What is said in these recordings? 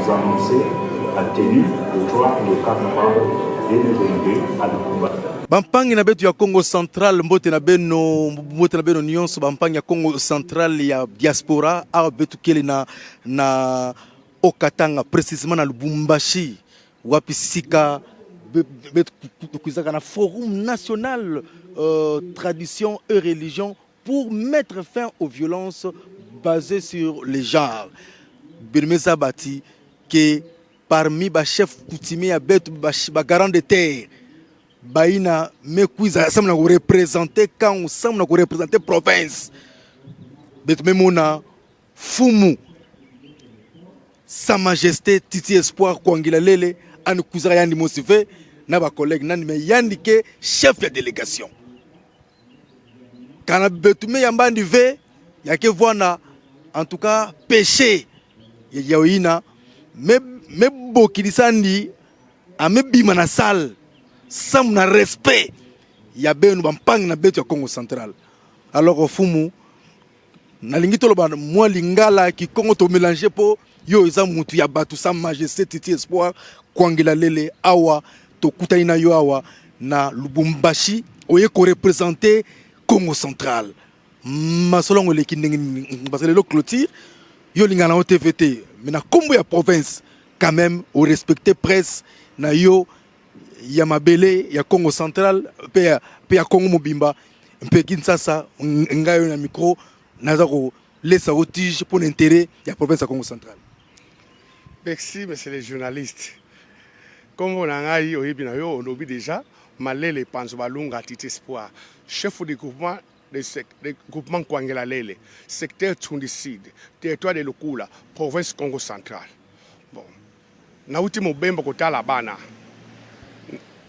annoncées a tenu le 3 et le 4 novembre 2022 à Lubumbashi. Bampangi na betu ya Congo Central, mbote na beno, mbote na beno nyonso, bampangi ya Congo Central ya diaspora, awa betu kele na Okatanga, précisément na Lubumbashi, wapi sika betu kuizaka na Forum national tradition et religion pour mettre fin aux violences basées sur les genres. Birmeza bati ke parmi ba chef coutumier ya betu, ba garant de terre baina mekwiza samu na korepresente kangu, samu na korepresente province betu, memona fumu Sa Majesté Titi Espoir Kwangila Lele ani kuzaka yandi mosive na ba collègue nani, me yandi ke chef ya délégation kana betu me yambandi ve yake vwana. En tout cas péché ya oyina me mebokilisa ndi amebima na salle samu na respect ya benu bampangi na betu ya Congo Central. Alors fumu, nalingi toloba mwa lingala, kikongo, tomélange mpo yo eza mutu ya bato. Sa Majesté Titi Espoir Kwangela Lele, awa tokutani na yo awa na Lubumbashi, oye korepresente Congo Central. Masolo yango eleki ndenge nini? Parce que lelo clôture, yo olingaka na yo TV te, mais na nkombo ya province quand même orespecte presse na yo ya mabele ya Congo Central mpe ya Congo mobimba mpe Kinshasa. Ngai oyo na micro naza kolesa yo tige mpo na intérêt ya province ya Congo Central. Merci, monsieur le journaliste. Kombo na ngai oyebi na yo, olobi déjà, Malele Panzo Balunga Titi Espoir, chef du groupement de groupement Kwangela Lele, secteur Tsundi Sud, territoire de Lukula, province Congo Central. Bon, nauti mobembo kotala bana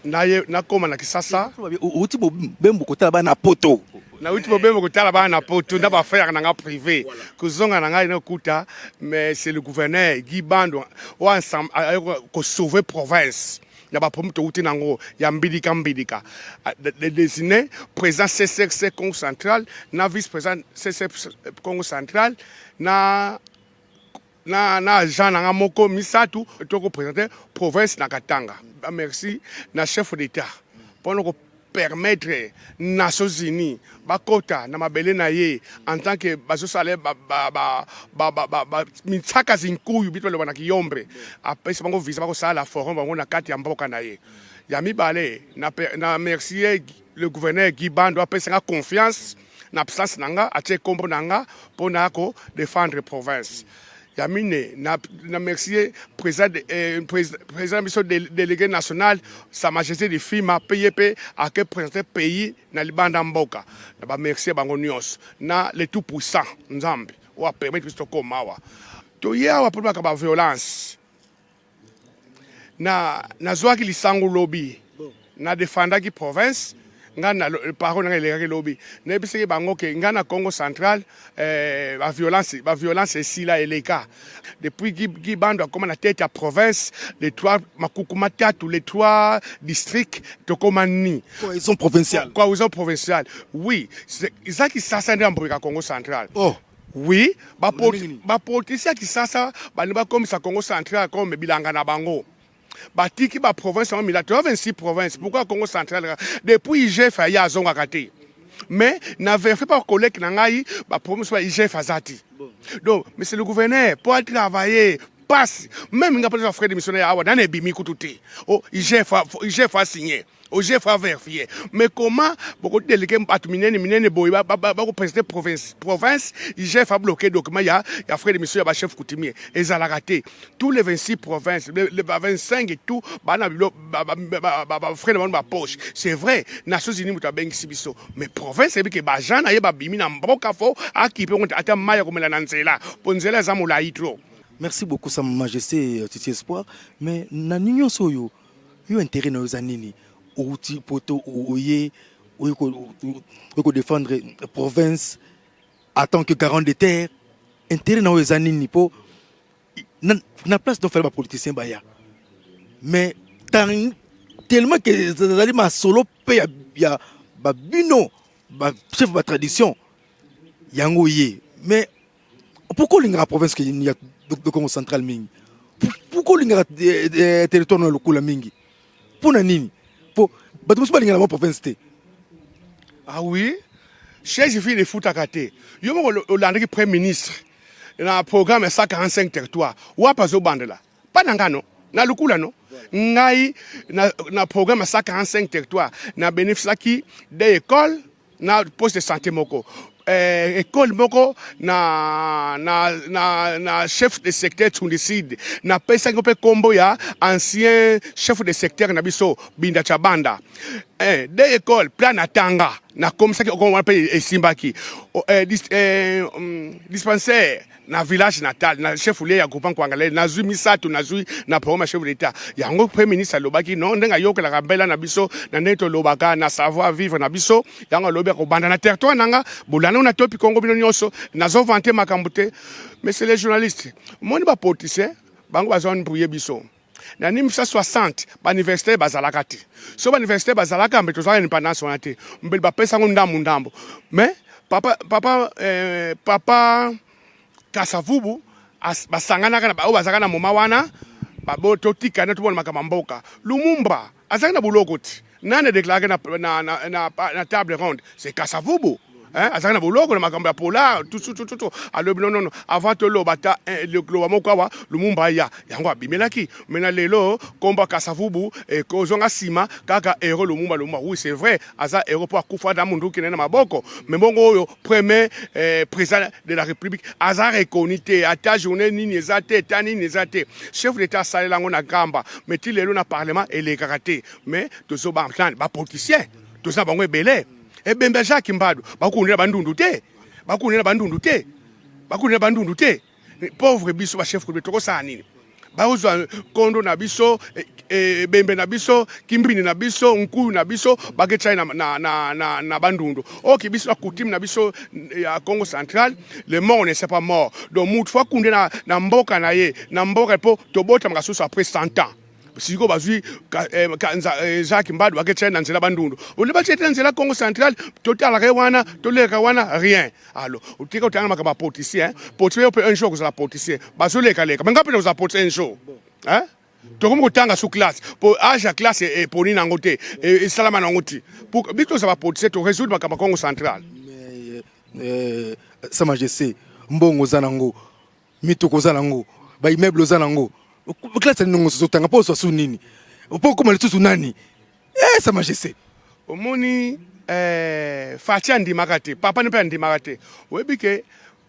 naye nakóma na Kisasa. Outi mobembo kotala bana na poto? Nauti mobembo kotala bana na poto na baaffaire na nga privé. Kozonga na ngai nakuta, mais c'est le gouverneur Guy Bando oyo kosauve province na baproblème touti nango ya mbidika mbidika, désigné président CCC Congo Central na vice président CCC Congo Central na agent na nga moko misato, tokoprésente province na Katanga. Merci na chef d'État mpona kopermettre Nations Unies bakota na mabele na ye en tant que bazosala mitsaka zinkuyu biso baloba na kiyombe. Apesi bango visa, bakosala forum bango na kati ya mboka na ye. Ya mibale, na merci le gouverneur Guy Bando, apesanga confiance na absence na nga, atie kombo na nga mpona kodéfendre province. Ya mine, na merci président, président biso délégué national, Sa Majesté de Fima, mpe ye mpe ake présenter pays na libanda mboka. Na bamercie bango nyonso na le tout puissant Nzambe oyo apermettre biso tokóma awa. Toye awa mpo baka baviolence na nazwaki lisango lobi, na defendaki province. Nga na parole nanga elekaki lobi, nayebisaki bango ke nga na Congo Central, baviolence esila, eleka depuis Guy Bando akóma na tête ya province. Les trois makuku matatu, les trois districts, tokóma ni Cohésion provinciale. Cohésion provinciale, oui. Eza Kisasa nde ambokeka Congo Central. Oh. Oui, bapoliticien ya Kisasa balingi bakomisa Congo Central comme bilanga na bango. Batiki baprovince yango mila toya 26 province. Pourquoi Congo Central? Depuis IGF aye, azongaka te, mais na vérifie pa collègue na ngai, baprovince ba IGF aza te. Donc monsieur le gouverneur, po atravailler pasi même nga mpo frais de mission ya awa nani ebimi kutu te. O IGF, IGF a signé, OGF a vérifié, mais comment bokodéléguer bato minene minene boye bakoprésente province, IGF a bloqué document ya frais de mission ya bachef coutumier? Ezalaka te. Tous les 26 provinces, les 25 et tout, bana bilo bafrais na bango bapoche. C'est vrai, Nations Unies moto abengisi biso, mais province eyebi ke baagent na ye babimi na mboka, fo akipe ngo ata mai ya komela na nzela, mpo nzela eza molai trop. Merci beaucoup, Sa Majesté Titi Espoir. Mais na nyonso oyo, yo intérêt na yo eza nini? Outi poto, oye kodéfendre province en tant que garant de terre, intérêt na oyo eza nini? Mpo na place donc fale bapoliticien baya, mais tellement ke ezali masolo mpe ya babino bachef batradition yango ye. Mais pourquoi olingaka province ya de Congo Central mingi? Pourquoi olingaka eh, eh, territoire na lokola mingi? Mpo na nini? Mpo bato mosusu balingaka bango province te. Ah oui, chaise vide efutaka te. Yo moko olandaki premier ministre na programme ya 145 territoire, wapi azobandela? Pa na nga no na lukula no ngai na programme ya 145 territoire na bénéficiaki de école na poste de santé moko, école moko na chef de secteur Tundicide. Napesaki mpe nkombo ya ancien chef de secteur na biso Binda Chabanda, de école plan na tanga nakomisaki oko wana mpe esimbaki, dispensaire na village natal na chef lieu ya groupement Kwangale. Nazwi misato, nazwi na programme ya chef d'état. Yango premier ministre alobaki non, ndenge ayokelaka mbela na biso, na ndenge tolobaka na savoir vivre na biso, yango alobi akobanda na territoire na nga. Bolanda na topi Kongo bino nyonso, nazovanter makambo te. Monsieur les journalistes, omoni bapoliticien bango bazwa biso na 1960, bauniversité bazalaka te. So bauniversité bazalaka, mbe tozalaka indépendance wana te, mbele bapesango ndambu ndambu. Mais papa Kasavubu basanganaka na oyo bazalaka na moma wana, totikana tobona makambo ya mboka. Lumumba azalaki na boloko ti nani adéclaraki na table ronde? C'est Kasavubu, hein? Azalaki na boloko na makambo ya polar tutututu. Alobi non, non, non, avant toloba ta loba moko awa, Lumumba aya, yango abimelaki. Me na lelo komba Kasavubu ekozonga nsima kaka héros Lumumba. Lumumba, oui, c'est vrai, aza héros mpo akufa na munduki na ye na maboko. Me bongo oyo premier président de la République aza reconnu te, ata journée nini eza te, eta nini eza te. Chef d'état asalela yango na Gamba, mais ti lelo na parlement elekaka te. Mais tozobantane bapoliticien, toza bango ebele. Ebembe Jacques Mbadu bakundela Bandundu te, bakundela Bandundu te, bakundela Bandundu te. Pauvre biso bachef coutumier, tokosala nini? Bazwa kondo na biso, ebembe na biso, kimbini na biso, nkuyu na biso, baketia na Bandundu. Oki biso na coutume na biso ya Congo central, le mort ne sait pas mort. Donc mutu faut akunde na mboka na ye, na mboka, mpo tobotamaka susu après 100 ans. Sikoyo bazwi Jacques Mbadu, baketia na nzela Bandundu, ole batie te na nzela Congo central. Totalaka ye wana, toleka wana, rien. Alors otika otanga makambo ya politicien, politicien yo mpe un jour kozala politicien, bazolekaleka. Me nga mpe nakozala politicien un jour, hein? Tokomi kotanga su classe po age ya classe eponi nango te, esalama nango te. Biso tozala bapoliticien, torésoudre makambo ya Congo central. Mais sa majesté, mbongo oza nango, mituka oza nango, baimmeuble oza nango, classe nini nyonso ozotanga mpo ozwa su nini, mpo okóma lisusu nani, sa majesté? Omoni, Fatshi andimaka te, papa ne mpe andimaka te. Oyebi ke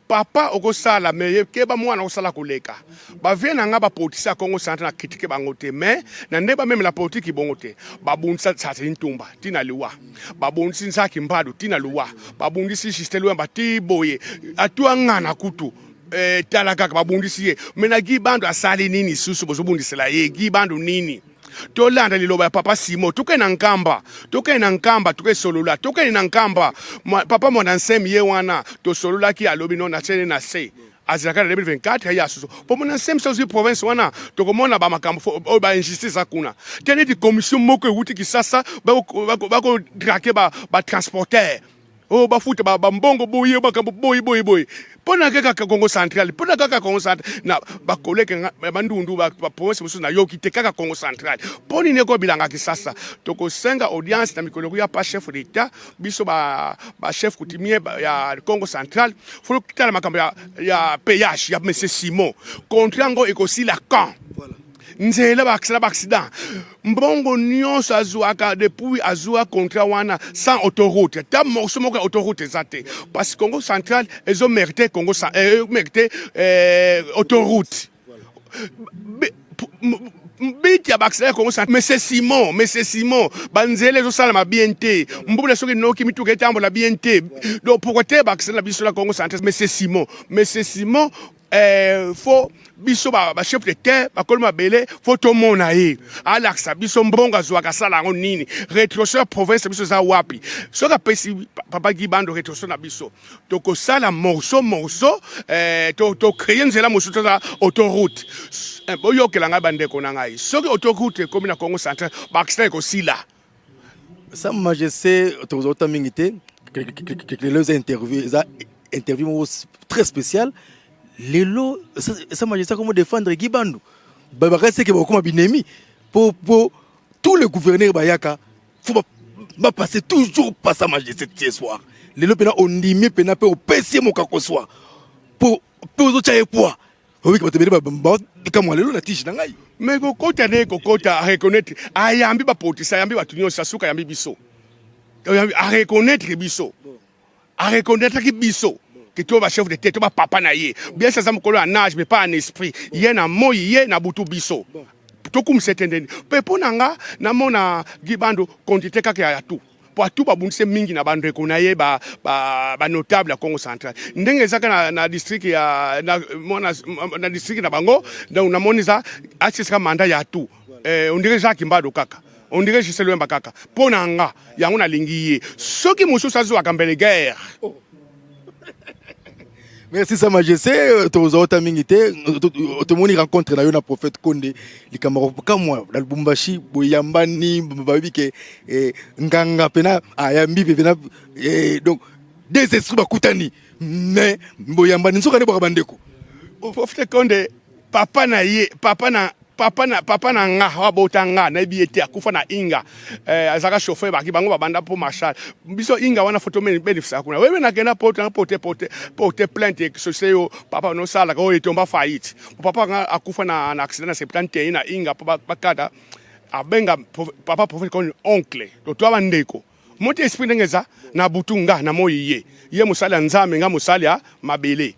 papa okosala, me keba mwana okosala koleka. Bavie na nga bapoliticien ya Congo central, na critiquer bango te, mais na nde bamemela politiki bongo te. Babundisa Saseli Ntumba ntina liwa, babundisi Nzaki Mbadu ntina liwa, babundisi Justin Lwemba ti boye atwa ngana kutu. Tala kaka babundisi ye. Me na Guy Bandu asali nini susu bozobundisela ye Guy Bandu nini? Tolanda liloba ya papa Simo, tokende na Nkamba, tokende na Nkamba, tokesolola, tokende na Nkamba. Papa Mwana Nsemi ye wana tosololaki, alobi no na tiene na se azelaka na 2024 ye asusu mpo mona Nsemi. So ozwi province wana, tokomona bamakambo oyo bainjustice eza kuna te, neti commission moko ewuti Kisasa, bakotraquer batransporteur oyo bafuta bambongo boye, makambo boye boye boye. Mpo na kaka Congo central, mpo na kaka Congo central, na bakoleke Bandundu, baprovince mosusu nayoki te, kaka Congo central. Mpo nini eko bilanga Kisasa? Tokosenga audience na mikolo ya pa chef d'état. Biso bachef coutumier ya Congo central, faut tala makambo ya péage ya monsieur Simon. Contrat yango ekosila quand? Nzela baaccident, baaccident, mbongo nyonso azwaka depuis azwa contrat wana sans autoroute, ta morceau moko ya autoroute eza te, parce que Congo central ezomérite, Congo mérite autoroute. Biti ya baaccident ya Congo central, monsieur Simon, monsieur Simon, banzela ezosalama bien te, mbula soki noki mituka etambola bien te. Donc pourquoi te baaccident na biso na Congo central? Monsieur Simon, monsieur Simon, faut biso bachef de terre, bakolo mabele, faut tomona ye alakisa biso mbongo azwaka, asala yango nini. Rétrocession ya province biso eza wapi? Soki apesi papa Guy Bandu rétrocession na biso, tokosala morceau morceau, tocréer nzela mosusu, tozala autoroute. Boyokela ngai, bandeko na ngai, soki autoroute ekomi na Congo central, baaccident ekosila. Sa majesté, tokozwa mingi te. Lelo eza interview, eza interview moko très spécial. Lelo sa majesté akomo défendre Guy Bandu. Bakasi eke bakokoma binemi po tous les gouverneurs bayaka, faut bapasser toujours par Sa Majesté Titi Espoir. Lelo mpena ondimi mpena mpe opesi ye mokako swa po mpe ozotya ye poids, oyiki bato ebele bakamwa lelo na tige na ngai. Mais kokota nde kokota, areconnaître, ayambi bapoliticien, ayambi bato nyonso, asuka ayambi biso, areconnaître biso, areconnaîtraki biso ke to bachef de tête, to bapapa na ye. Bien sûr aza mokolo ya âge, mais pas en esprit. Ye na moi, ye na butu, biso tokumisa ete ndeni. Mpe mpo na nga, namona Gibando quantité kaka ya tout, po atu babundise mingi na bandeko na ye banotable ya Congo Central, ndenge ezaka na district ya na, mwana, na district na bango. Donc namoni eza atisaka mandat ya tout, on dirait Jacques Mbado kaka, on dirait Gisele Wemba kaka. Mpo na nga, yango nalingi ye. Soki mosusu azwaka mbele guerre. Merci, Sa Majesté. Tozwa ota mingi te. Tomoni rencontre na yo na prophète Konde, likambo kamwa na Lubumbashi, boyambani, bayebi ke nganga mpena ayambi mpe mpena, donc deux esprits bakutani, mais boyambani nzoka nde bwaka bandeko. Prophète Konde, papa na ye, papa na nga abota nga, nayebi ye te, akufa na Inga, azalaka chauffeur, baki bango babanda mpo marshal biso Inga wana, foto bénéficiaka kuna. Wewe nakenda poto, porte plainte société yo papa nosalaka oyo etomba faillite. Papa nga akufa na accident na 71 na Inga, mpo bakata abenga papa prophète Konde oncle. To toa bandeko moti esprit ndenge eza na butu, nga na moi, ye mosali ya Nzambe, nga mosali ya mabele.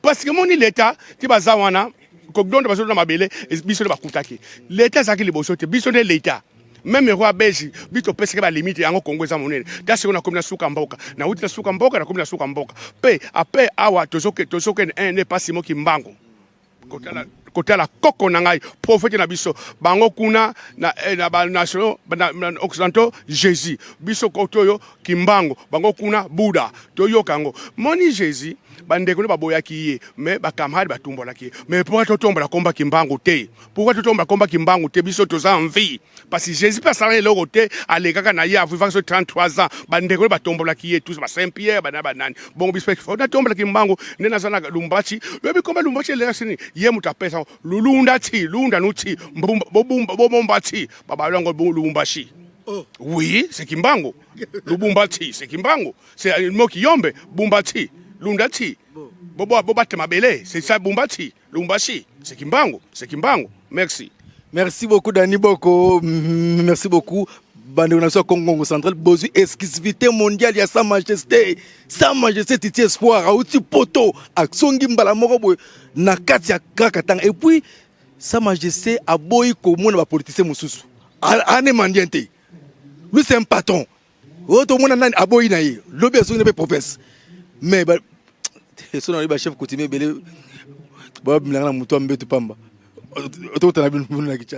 Parce que moni leta ti baza wana kodonda, bazolona mabele, biso nde bakutaki. Leta ezalaki liboso te, biso nde leta. Même roi belge, biso topesaki balimite yango. Kongo eza monene. Ta sikoyo nakomi na suka mboka, nauti na suka mboka, nakomi na suka mboka mpe ape awa tozokende nde pasi moki mbango kotala koko na ngai, prophète na biso. Bango kuna na banation na occidentaux, Jésus. Biso kote oyo Kimbango, bango kuna Buda. Toyoka yango, moni Jésus, bandeko nde baboyaki ye, mais bacamarade batumbolaki ye. Mais pourquoi totombola komba Kimbangu te? Pourquoi totombola komba Kimbangu te? Biso toza en vie, parce que Jésus mpe asalaka eloko te, alekaka na ye, avivaka so 33 ans, bandeko nde batombolaki ye tous, ba Saint Pierre, bana banani. Bongo biso mpe natombola Kimbangu nde naza na Lumbachi. Oyebi komba Lumbachi eleka sini, ye moto apesa lulunda ti lunda nuti bobomba ti babalo yango Lubumbashi. Oh. Oui, c'est Kimbangu. Lubumbashi, c'est Kimbangu. C'est le mot Kiyombe, Bumbati, Lundati. Bobo Bobate Mabele, c'est ça Bumbati, Lubumbashi, c'est Kimbangu, c'est Kimbangu. Merci. Merci beaucoup, Dani Boko. Merci beaucoup. Bandeko na biso ya Congo Central, bozwi exclusivité mondiale ya Sa Majesté. Sa Majesté Titi Espoir auti poto, asongi mbala moko boye na kati ya kaka tanga. Et puis Sa Majesté aboyi komona bapoliticien mosusu. Ane mandien te. Lui, c'est un patron. Oyo tomona nani aboyi na ye, lobi azongi na mpe province. Mais so na ba chef coutumier ebele babimilanga na moto ya mbetu pamba. Tokotana bino na Kinshasa.